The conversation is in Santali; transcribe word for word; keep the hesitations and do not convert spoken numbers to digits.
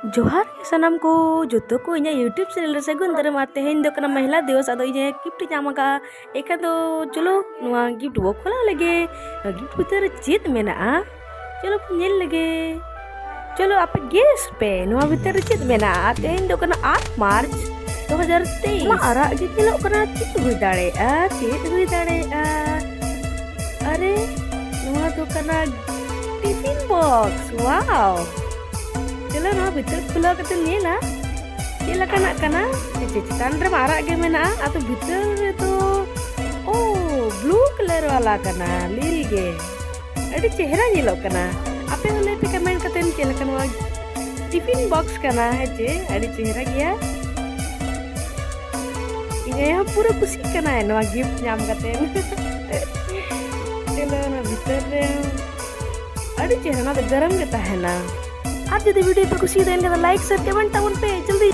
ᱡᱚᱦᱟᱨ ᱜᱮ ᱥᱟᱱᱟᱢ ᱠᱚ, ᱡᱚᱛᱚ ᱠᱚ ᱤᱧᱟᱹᱜ YouTube channel ᱨᱮ ᱥᱟᱹᱜᱩᱱ ᱫᱟᱨᱟᱢ᱾ ᱟᱨ ᱛᱮᱦᱮᱧ ᱫᱚ ᱠᱟᱱᱟ ᱢᱚᱦᱤᱞᱟ ᱫᱤᱵᱚᱥ, ᱟᱫᱚ ᱤᱧ gift ᱤᱧ ᱧᱟᱢ ᱟᱠᱟᱫᱼᱟ᱾ ᱮᱱᱠᱷᱟᱱ ᱫᱚ ᱪᱚᱞᱚ ᱱᱚᱣᱟ gift ᱵᱚ ᱠᱷᱩᱞᱟᱹᱣ ᱞᱮᱜᱮ᱾ ᱱᱚᱣᱟ gift ᱵᱷᱤᱛᱟᱹᱨ ᱨᱮ ᱪᱮᱫ ᱢᱮᱱᱟᱜᱼᱟ? ᱪᱚᱞᱚ ᱵᱚᱱ ᱧᱮᱞ ᱞᱮᱜᱮ᱾ ᱪᱚᱞᱚ ᱟᱯᱮ guess ᱯᱮ, ᱱᱚᱣᱟ ᱵᱷᱤᱛᱟᱹᱨ ᱨᱮ ᱪᱮᱫ ᱢᱮᱱᱟᱜᱼᱟ? ᱟᱨ ᱛᱮᱦᱮᱧ ᱫᱚ ᱠᱟᱱᱟ ᱟᱴ ᱢᱟᱨᱪ ᱫᱩ ᱦᱟᱡᱟᱨ ᱛᱮᱭᱤᱥ᱾ ᱢᱟ ᱟᱨᱟᱜ ᱜᱮ ᱧᱮᱞᱚᱜ ᱠᱟᱱᱟ, ᱪᱮᱫ ᱦᱩᱭ ᱫᱟᱲᱮᱭᱟᱜᱼᱟ? ᱪᱮᱫ ᱦᱩᱭ ᱫᱟᱲᱮᱭᱟᱜᱼᱟ? ᱟᱨᱮ, ᱱᱚᱣᱟ ᱫᱚ ᱠᱟᱱᱟ tiffin box᱾ Wow! ᱪᱚᱞᱚ ᱱᱚᱣᱟ ᱵᱷᱤᱛᱟᱹᱨ ᱠᱷᱩᱞᱟᱹᱣ ᱠᱟᱛᱮ ᱧᱮᱞᱟ ᱪᱮᱫ ᱞᱮᱠᱟᱱᱟᱜ ᱠᱟᱱᱟ᱾ ᱪᱮ-, ᱪᱮᱛᱟᱱ ᱨᱮᱢᱟ ᱟᱨᱟᱜ ᱜᱮ ᱢᱮᱱᱟᱜᱼᱟ, ᱟᱫᱚ ᱵᱷᱤᱛᱟᱹᱨ ᱨᱮᱫᱚ, ᱳ, blue colour ᱵᱟᱞᱟ ᱠᱟᱱᱟ, ᱞᱤᱞ ᱜᱮ᱾ ᱟᱹᱰᱤ ᱪᱮᱦᱨᱟ ᱧᱮᱞᱚᱜ ᱠᱟᱱᱟ᱾ ᱟᱯᱮ ᱦᱚᱸ ᱞᱟᱹᱭ ᱯᱮ comment ᱠᱟᱛᱮ ᱪᱮᱫ ᱞᱮᱠᱟ ᱱᱚᱣᱟ tiffin box ᱠᱟᱱᱟ, ᱦᱮᱸ ᱪᱮ? ᱟᱹᱰᱤ ᱪᱮᱦᱨᱟ ᱜᱮᱭᱟ᱾ ᱤᱧ ᱟᱭᱳ ᱦᱚᱸ ᱯᱩᱨᱟᱹ ᱠᱩᱥᱤᱜ ᱠᱟᱱᱟᱭ ᱱᱚᱣᱟ gift ᱧᱟᱢ ᱠᱟᱛᱮ᱾ ᱪᱚᱞᱚ, ᱚᱱᱟ ᱵᱷᱤᱛᱟᱹᱨ ᱨᱮ ᱟᱹᱰᱤ ᱪᱮᱦᱨᱟ, ᱚᱱᱟ ᱫᱚ ᱜᱚᱨᱚᱢ ᱜᱮ ᱛᱟᱦᱮᱱᱟ᱾ ᱟᱨ ᱡᱩᱫᱤ video ᱯᱮ ᱠᱩᱥᱤᱭᱟᱫᱟ, ᱮᱱᱠᱷᱟᱱ ᱫᱚ like, share, comment ᱛᱟᱵᱚᱱ ᱯᱮ ᱡᱚᱞᱫᱤ᱾